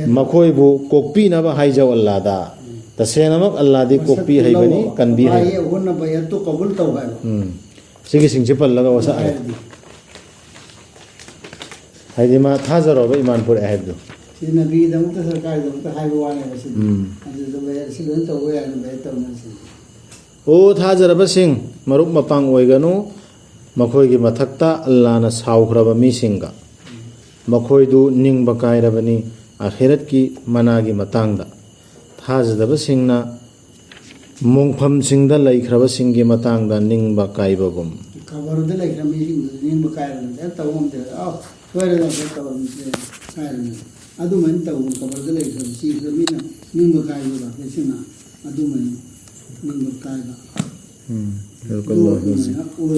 ꯃꯈꯣꯏꯕꯨ ꯀꯣꯛꯄꯤꯅꯕ ꯍꯥꯏꯖꯧ ꯑꯜꯂꯥꯗ꯫ ꯇꯁꯦꯡꯅꯃꯛ ꯑꯜꯂꯥꯗꯤ ꯀꯣꯛꯄꯤ ꯍꯩꯕꯅꯤ, ꯀꯟꯕꯤ ꯍꯩꯕꯅꯤ꯫ ꯑꯩ ꯑꯍꯨꯟꯅ ꯕꯌꯠꯇꯨ ꯀꯕꯨꯜ ꯇꯧ ꯍꯥꯏꯕ꯫ ꯎꯝ꯫ ꯁꯤꯒꯤ ꯁꯤꯡꯁꯦ ꯄꯜꯂꯒ ꯋꯥꯁꯛ ꯍꯥꯏ꯫ ꯍꯥꯏꯔꯗꯤ ꯍꯥꯏꯗꯤ ꯃꯥ ꯊꯥꯖꯔꯕ ꯏꯃꯥꯟ ꯄꯨꯔꯛꯑꯦ ꯍꯥꯏꯕꯗꯣ꯫ ꯁꯤ ꯅꯕꯤꯒꯤꯗꯃꯛꯇ ꯁꯔꯀꯥꯔꯒꯤꯗꯃꯛꯇ ꯍꯥꯏꯕ ꯋꯥꯅꯦꯕ ꯁꯤꯗꯤ꯫ ꯎꯝ꯫ ꯑꯗꯨꯗ ꯕꯌꯠ ꯁꯤ ꯂꯣꯏ ꯇꯧꯕ ꯌꯥꯏꯅ ꯕꯌꯠ ꯇꯧꯅꯔꯁꯤꯅꯤ꯫ ꯑꯣ ꯊꯥꯖꯔꯕꯁꯤꯡ, ꯃꯔꯨꯞ ꯃꯄꯥꯡ ꯑꯣꯏꯒꯅꯨ꯫ ꯃꯈꯣꯏꯒꯤ ꯃꯊꯛꯇ ꯑꯜꯂꯥꯅ ꯁꯥꯎꯈ꯭ꯔꯕ ꯃꯤꯁꯤꯡꯒ꯫ ꯃꯈꯣꯏꯗꯨ ꯅꯤꯡꯕ ꯀꯥꯏꯔꯕꯅꯤ꯫ ꯑꯥꯈꯤꯔꯠꯀꯤ ꯃꯅꯥꯒꯤ ꯃꯇꯥꯡꯗ ꯊꯥꯖꯗꯕꯁꯤꯡꯅ ꯃꯣꯡꯐꯝꯁꯤꯡꯗ ꯂꯩꯈ꯭ꯔꯕꯁꯤꯡꯒꯤ ꯃꯇꯥꯡꯗ ꯅꯤꯡꯕ ꯀꯥꯏꯕꯒꯨꯝ꯫ ꯈꯕꯔꯗ ꯂꯩꯈ꯭ꯔ ꯃꯤꯁꯤꯡꯗꯨꯗꯤ ꯅꯤꯡꯕ ꯀꯥꯏꯔꯕꯅꯤ꯫ ꯀꯩꯝ ꯇꯧꯕ ꯉꯝꯗꯦ꯫ ꯑꯥꯎ, ꯁꯣꯏꯔꯒ ꯑꯝꯇ ꯇꯧꯔꯝꯗ꯭ꯔꯦ ꯍꯥꯏꯔꯅꯤ꯫ ꯑꯗꯨꯃꯥꯏꯅ ꯇꯧꯕ ꯈꯕꯔꯗ ꯂꯩꯈ꯭ꯔꯕ ꯆꯦꯁꯤꯗ ꯃꯤꯅ ꯅꯤꯡꯕ ꯀꯥꯏꯕ ꯂꯥꯛꯄꯁꯤꯅ ꯑꯗꯨꯃꯥꯏꯅ ꯅꯤꯡꯕ ꯀꯥꯏꯕ꯫ ꯎꯝ꯫ ꯑꯗꯨꯃꯥꯏꯅ ꯑꯣꯏꯕ꯫